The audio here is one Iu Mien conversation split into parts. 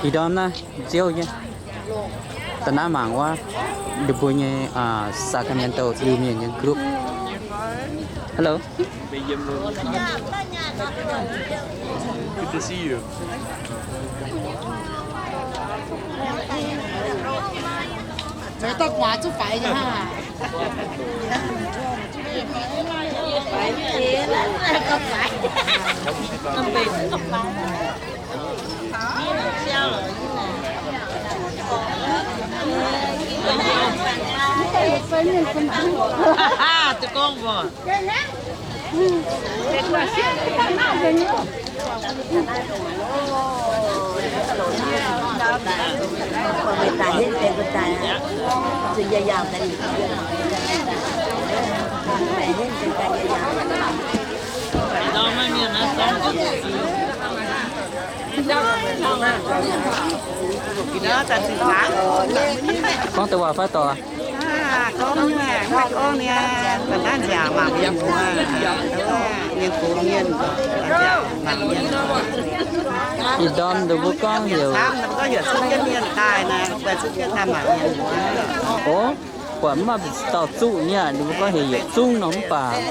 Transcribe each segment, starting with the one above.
Ih ndorm naaiv nziouv nyei. Da'naaiv mangc wuov, ninh mbuo nyei, aa, Sacramento Iu-Mienh nyei group. Hello. Good to see you. Gorngv deix waac fai doic? Gorngv, gorngv niaa, da'naaiv nziaauc mangc mienh muoz, mienh gox mienh, mangc mienh. Ih ndorm ninh mbuo gorngv heuc, gorngv heuc cun jienv mienh daaih naaic, daaih cun jienv daaih mangc mienh muoz. O, buatc mv maaih dauh zuqv niaa, ninh mbuo gorngv heuc yietc zungv nor mv baac.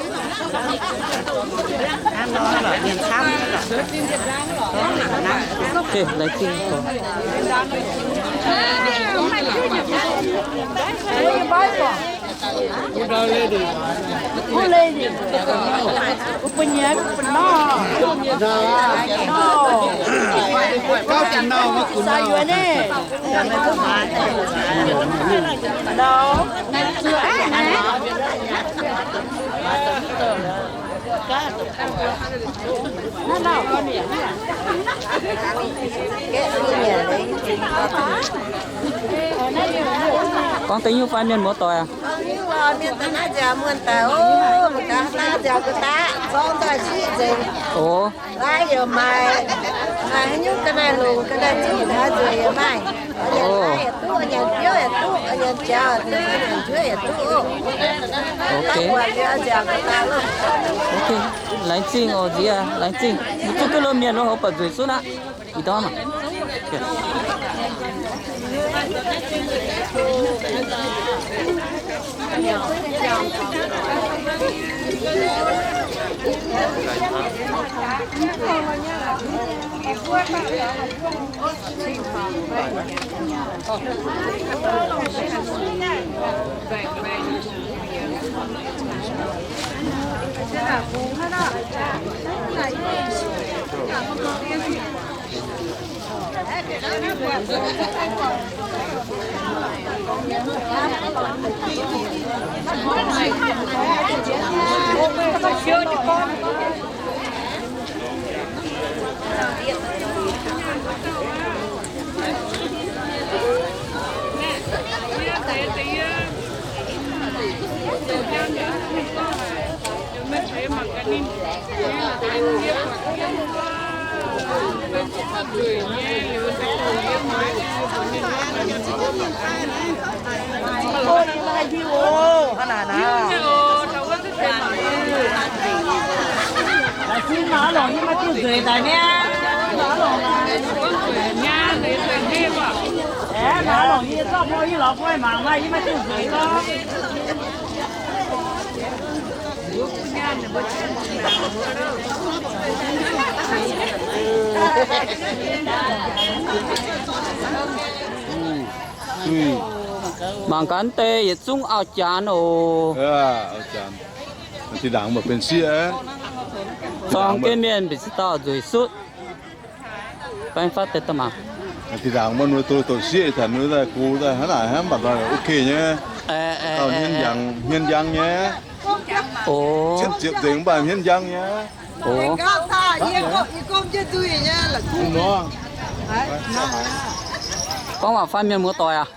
Okay, laengz zingh. Gorngv deix nyungc fai mienh muoz-doic aac? Gorngv nyungc lorh, mienh daaih naaiv nziaauc muonh daaih oc, mangc gaax naaiv nziaauc ga'daqv, zorng daaih siqv nzengc. O. Naaiv yaac maaih, maaih haaix nyungc ga'naaiv longc, ga'naaiv zuqv naaiv nzueic yaac maaih. Nyanc naaiv yaac duqv, nyanc biouv yaac duqv, nyanc jaux yaac duqv, nyanc njuov yaac duqv oc. Ok. Laengz zingh oc nziex, laengz zingh. Mbuo zuqv duqv lomh mienh lo houx baac nzueic sutv aqv. Ih ndorm aac. Aeqv, maaih longc yie zorqv mbuo yie lorz mbuo mangc maaih yie maaih diuh nzueic gorngv. Mangc gaax deix yietc zungv auv-janx oc. Zorng jienv mienh mbenc cingx dauh nzueic sutv. Baeng fatv deix da'maah. Da'nangc mbuo doqc sieqv ih zanc mbuo daaih gux daaih hnangv naaic hnangv, mv baac ok nyei. Dauh hmien njang, hmien njang nyei. Ciepv ziepc nzengc mv baac hmien njang nyei. Gorngv waac fai mienh muoz-doic aac?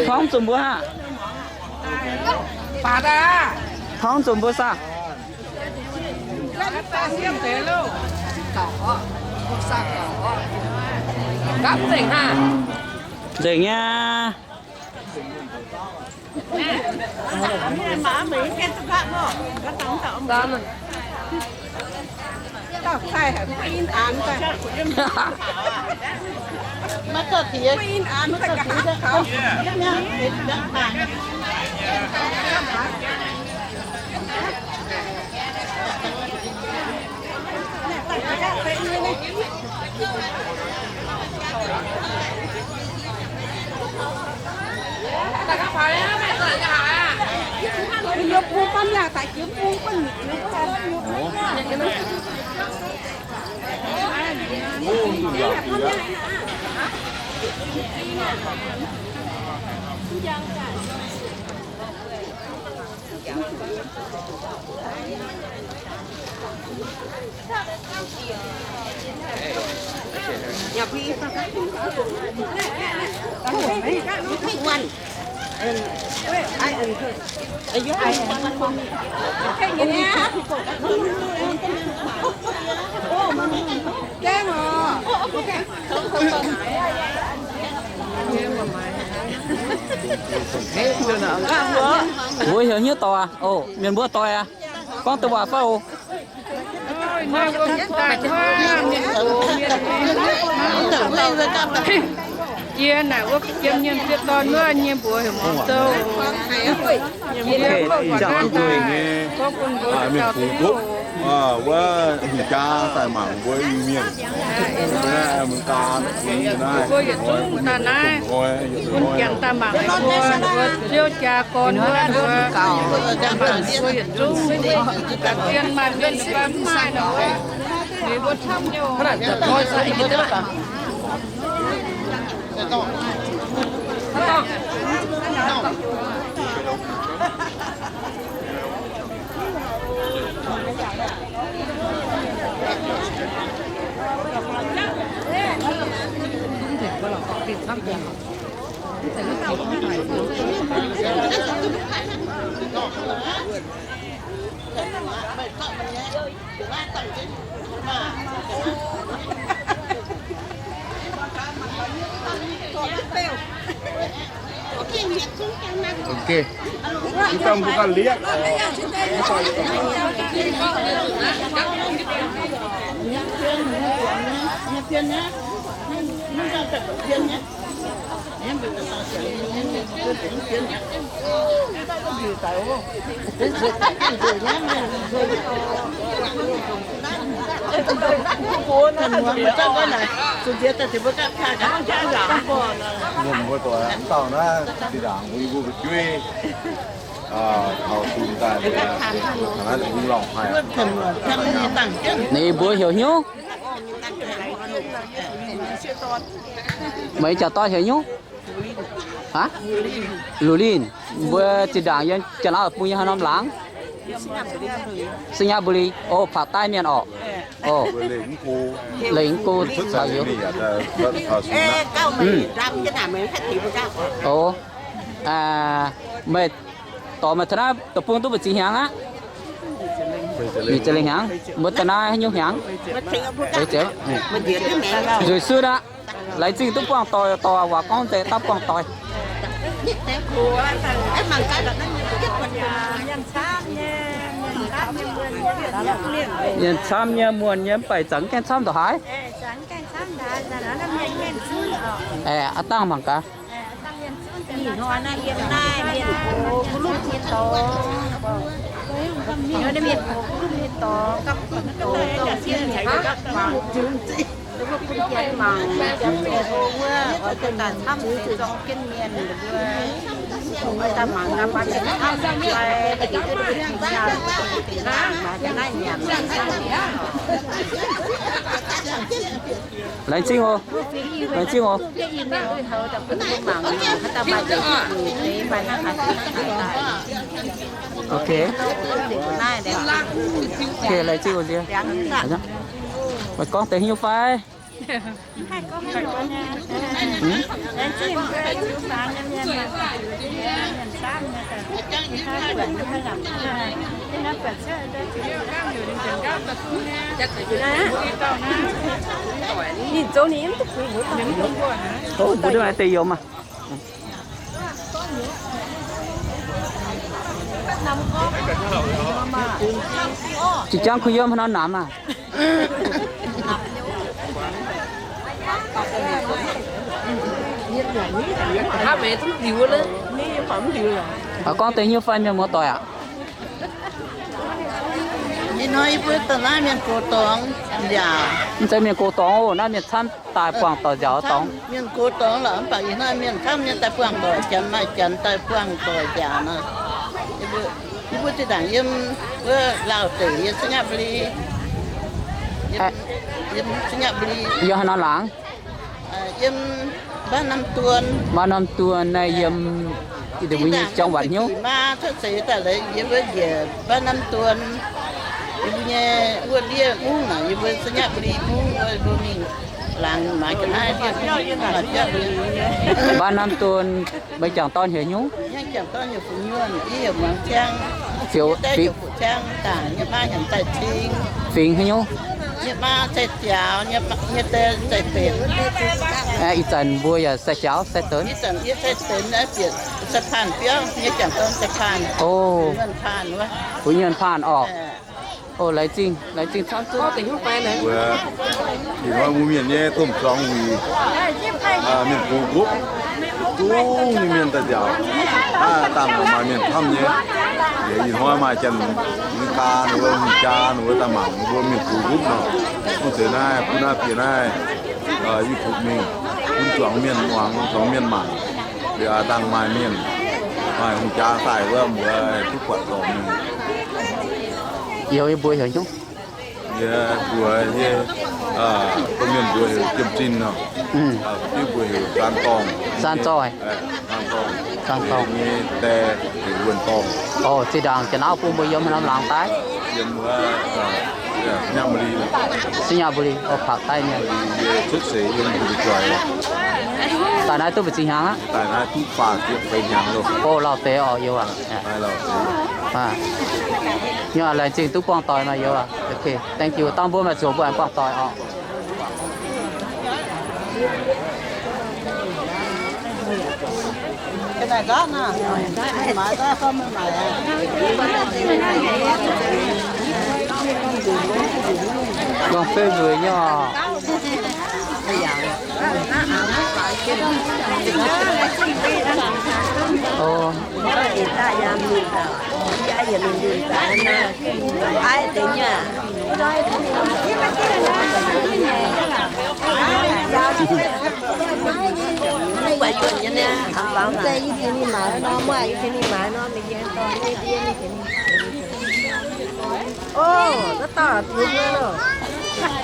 Gorngv zuqc mbuo aqv. Baac daaih, Tongv zuqc mbuo saah? Nzengc nyei. Mbuo heuc hnyouv dorh aqv. Ov, mienh mbuo dorh aqv. Gorngv deix waac fai oc. Yie naaic wuov jiem nyei m'sieqv dorn wuov nyei mbuox heuc Muangz Zouv. Yie gorngv bun mbuo dauh duqv wuov hungh jaa daaih mangc mbuo Iu-Mienh. Mbuo yietc zungv daaih naaiv, bun janx daaih mangc mbuo, mbuo Ziouv jaa gorn wuov, mbuo mbuo yietc zungv, ga'zien maaih mienh fai mv maaih nor, liuz mbuo camv nyei oc. Ok. Mv dangh mbuo ganh lietv. Mbuo mbuo doic mv dauh naaiv zinh ndaangc mbuo yie mbuo fu'jueiv taux dungz daaih, ninh mbuo heuc hnyouv. Meih jaax dorn heuc hnyouv? Aa? Lu Linh. Mbuo zinh ndaangc yiem Janx-Lauv bung yiem haaix norm laangz? Sinyabuli. O, Paqv Daiv mienh orqc. O, Lengx Go caux youz. O, meih dorh meih taux naaiv deic-bung duqv mbu'ziex hnyangx aqv? Nyic ziepc lengh hnyangx. Mbuo daaih naaiv haaix nyungc hnyangx? Nzueic suiv aqv. Laengz zingh duqv buangh doic, dorh waac gorngv nzengc daav buangh doic. Mienh camv nyei, muonh nyei, mv baac zanc mv gaengh camv ndongc haaix. Aeqv, aav dangh mangc gaax. Ih hnoi naaiv yiem naaiv mienh gox mbuo lunx nyei dorngx, mienh gox mbuo lunx nyei dorngx, gapv zuqc doz gapv zienh nyei gapv mangc, mbuo bun janx mangc, janx mienh wuov oix duqv daaih camv deix zorng jienv mienh mbuo, oix daaih mangc gaax, mangc gaax camv fai, naaiv nyanc. Laengz zingh oc. Laengz zingh oc. Ok. Ok, laengz zingh oc nziex. Meih gorngv deix haaix nyungc fai? Ninh zoux ninh mv duqv kuv mbuo. Mbuo duqv deix yiem maah. Jiex jangv kuh yiem haaix nor namx maah. Gorngv deix hnyouv fai mienh muoz-doic aac? Ih hnoi yie mbuo daaih naaiv mienh gox dorngx nziaauc. Mv zeiz mienh gox dorngx oc, naaiv mienh camv daaih buangh doic nziaauc dorngx. Mienh gox dorngx lorqc, mv baac ih hnoi mienh camv nyei daaih buangh doic, janx maaih janx daaih buangh doic nziaauc nor. Yie mbuo zinh ndaangc yiem wuov Lauv deic, yiem Singapore, yiem Singapore. Yiem haaix nor laangz? Yiem Mbaa Nam Duon. Mbaa Nam Duon naaiv yiem, yie mbuo nyei จังหวัด hnyouv. Maa cuotv seix daaih leiz yie mbuo njiec Mbaa Nam Duon. Yie mbuo nyei wuov ndiev mungv naaic, yie mbuo สัญบุรี mungv wuov, yie mbuo mingh laangz maaiz ga'naaiv ndiev mungv. Mbaa Nam Duon, meih jangc dorn heuc nyungc? Fingx haaix nyungc? Ih zanc mbuo yaac sai-jaux sai-deix. Fingx Mienh paanh orqc. O, laengz zingh, laengz zingh camv zuqc. Mbuo ih hnoi mbuo mienh nyei domh zuangx wuic, mienh gox nqopv, zungv nyei mienh daaih nziaauc. Naaiv dangh maaih mienh camv nyei. Ih hnoi maaih Janx-Merica ninh mbuo, Meigaa ninh mbuo daaih mangc mbuo mienh gox nqopv nor. Mv zeiz naaiv bun naaiv bieqc naaiv YouTube mingh, bun zuangx mienh muangx, zuangx mienh mangc. Liuz dangh maaih mienh, maaih hungh jaa daaih wuov, mbuo duqv buatc dorngx mingh. Youz yie mbuo heuc nyungc. Yie mbuox yie, domh mienh mbuox heuc Jiem Zinh nor. Diuv mbuox heuc Zaan Dorngh. Zaan Zoih. Zaan Dorngh. Nyei die heuc Wuonh Dorngh. O, zinh ndaangc janx-auv bun mbuo yiem haaix norm laangz daaih? Yiem wuov Singapore. Singapore, o, paqc daaih mienh. Yie cuotv seix yiem Mbu'ndongx-Jueiz. Daaih naaiv duqv mbu'ziex hnyangx aqv? Daaih naaiv duqv faah ziepc feix hnyangx loh. O, lauh deix orqc, youz aac. Nyei laengz zingh duqv buangh doic maah, youz aac. Ok, thank you. Dangh mbuo maaih zuqc mbuo aengx buangh doic orqc. Longc beiv nzueic nyei orqc. O.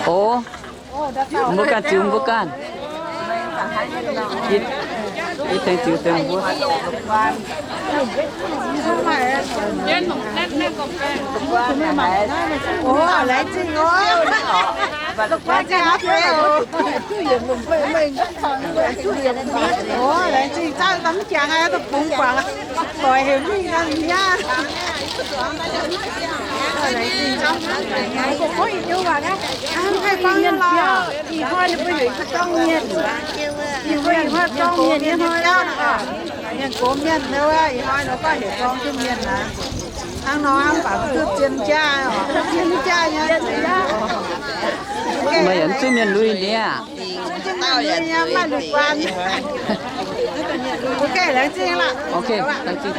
O. Mbuo ganh ziux mbuo ganh. Yie tengx ziux tengx mbuo. O, laengz zingh oc. O, laengz zingh, zaangv daaih mv jangx aqv, daaih bungx guangc doic heuc mingh aqv, mingh aqv. Laengz zingh, mbuo gorngv yietc joux waac naaiv, mv haih gorngv nyei lorqc. Ih hnoi ninh mbuo heuc ih hnoi gorngv mienh, ih hnoi, ih hnoi gorngv mienh nyei hnoi. Mienh gox mienh, ih hnoi nor gorngv heuc gorngv jienv mienh aqv. Hnangv nor hnangv baac mv duqv zien jaa, zien jaa nyei. Meih yaac mv zuqv mienh lui ni aqv. Ok, laengz zingh. Laengz zingh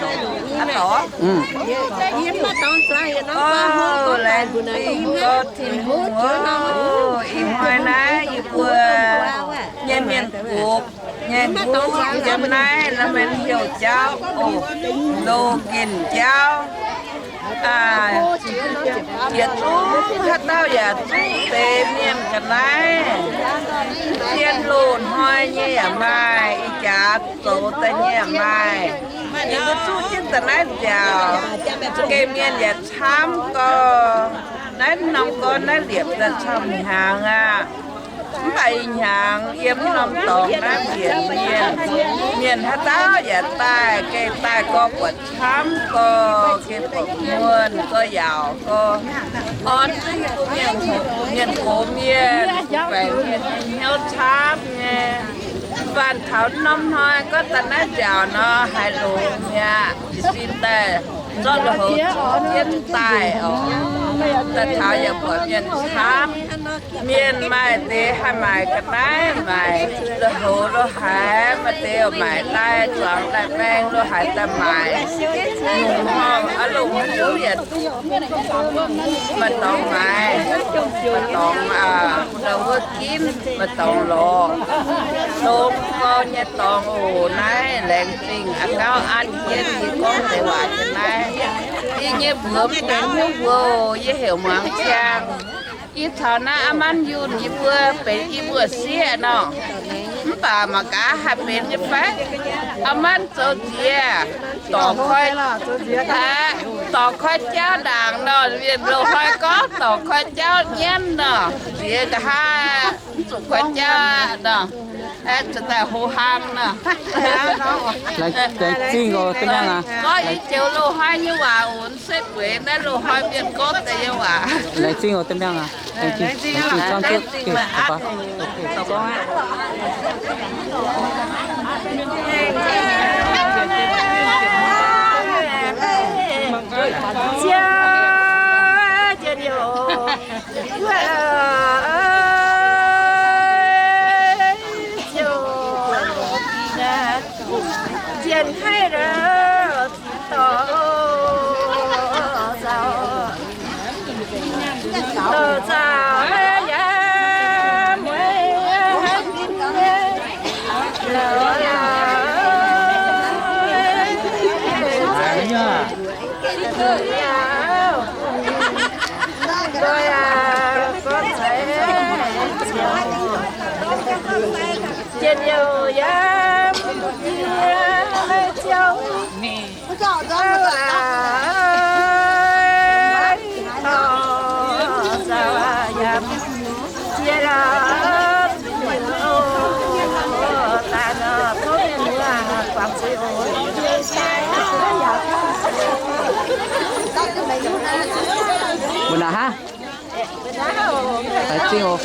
gor Tin-Hungh oc. Ih hnoi naaiv yie mbuo nyei mienh gox nyei mbuo yiem naaiv la'maih heuc jauv oc, Loz Nqinc Jauv. Yietc zungv haaix dauh yaac zungv deix mienh ga'naaiv. Zien loz-hnoi nyei yaac maaih, ih jaax zoux daaih nyei yaac maaih. Yie mbuo zuqv jienv daaih naaiv nziaauc, gengh mienh yaac camv gorx. Naaiv norm gorn naaiv liepc daaih camv hnyangx aqv. Mv baac ih hnyangx yiem norm dorngx naaiv mbienc mienh, mienh haaix dauh yaac daaih, gengh daaih gorx buatc camv, gorx gengh buatc muonh, gorx yaauc, gorx orn zingv mienh, mienh gox mienh, baengc mienh nyei hnyouv camv nyei. Mv baac taux norm hnoi gorngv daaih naaiv nziaauc nor, haiz longx mi'aqv. Jiez sin daaih zorqv lui-houx jienv daaih oc. Daaih taux yaac buatc mienh camv. Mienh maaih deix haih maaic ga'naaiv, maaic lui-houx lo haaix, maaih deix maaic daaih zuangx daaih maeng lo haaix daaih maaic. Nyungc horngh a'longc haaix nyungc yaac duqv. Maaih dorngx maaiz, maaih dorngx ndau wuov ginv, maaih dorngx lorz. Longx gau nyei dorngx oc. Naaiv laengz zingh a'gauv an jienv yie gorngv deix waac nyei naaiv. Yie nyei mbuox mv benx hnyouv mbuox, yie heuc Muangz Ciang. Yie caux naaiv aa manv Yunh yie mbuo benx i muoz-sieqv nor. Mv baac mangc gaax haih benx nyei fai? Aa manv zoux nziex, dorc koi, dorc koi jauv ndaangc nor, mienh loz-hnoi gorngv dorc koi jauv nyienv nor, nziex nqa'haav mv zuqc koi jauv aqv nor, zuqc daaih ho hlang nor. Laengz zingh oc, Da'Miangh aac. Gorngv i joux loz-hnoi nyei waac oc, se bueix naaiv loz-hnoi mienh gorngv deix nyei waac. Laengz zingh oc, Da'Miangh aac. Mbuo naaiv haav? Laengz zingh oc.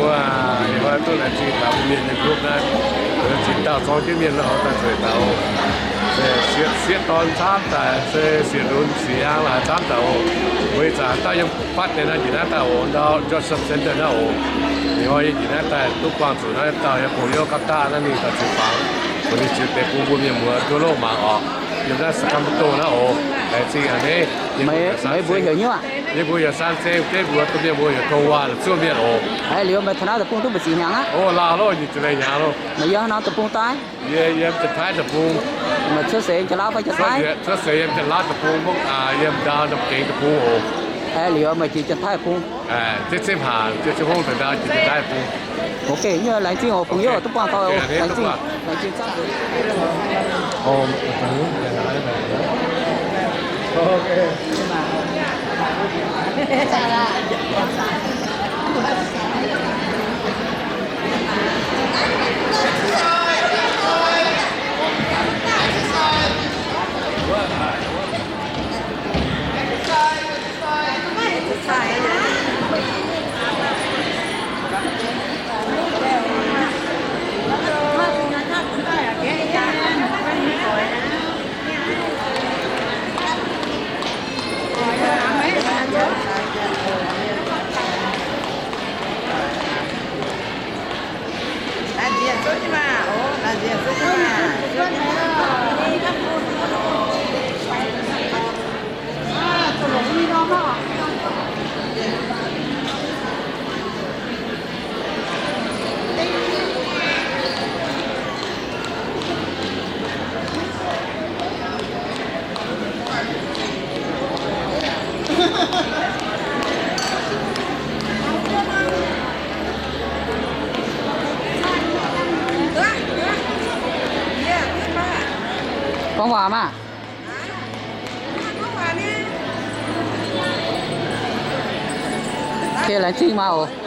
Ih hnoi duqv laengz zingh taux mbuo Mienh nyei group naaiv, laengz zingh dauh zorng jienv mienh nor daaih zueiz daux, sieqv dorn camv daaih, se sieqv lunx sieqv hnyangx laaix camv daaih oc. Weic zuqc dauh yiem fatv deix naaiv njiec naaiv daaih oc, ndau Joseph Center naaiv oc. Ih hnoi yie njiec naaiv daaih duqv buangh zuqc naaiv dauh yiem Pong Youv Gapv Daqv naaiv ninh daaih zueiz fangx, bun ninh ziux deix bun mbuo mienh muoz duqv loh mangc orqc. Yiem naaiv Sacramento naaiv oc. Laengz zingh a'hneiv. Meih mbuo heuc nyuoqc? Yie mbuo heuc San Seng, dengv mbuox duqv mienh mbuo heuc Tong Waac, zuov mienh oc. Liuz meih taux naaiv deic-bung duqv mbu'ziex hnyangx aqv? O, laauh loh, nyic ziepc leih hnyangx loh. Meih yiem haaix norm deic-bung daaih? Yie yiem Janx-Taiv deic-bung. Meih cuotv seix yiem Janx-Lauv fai Janx-Taiv? Cuotv seix yiem Janx-Lauv deic-bung, mv, yiem ndau Norm Gengx deic-bung oc. Liuz meih jiex Janx-Taiv deic-bung? Zipv zipv haac, zipv zipv hungv deix ndau jiex Janx-Taiv deic-bung. Ok, nyuoqc laengz zingh oc, pong youv duqv buangh taux oc. Laengz zingh. Laengz zingh. Gorngv waac maah! Ok, laengz zingh maah oc.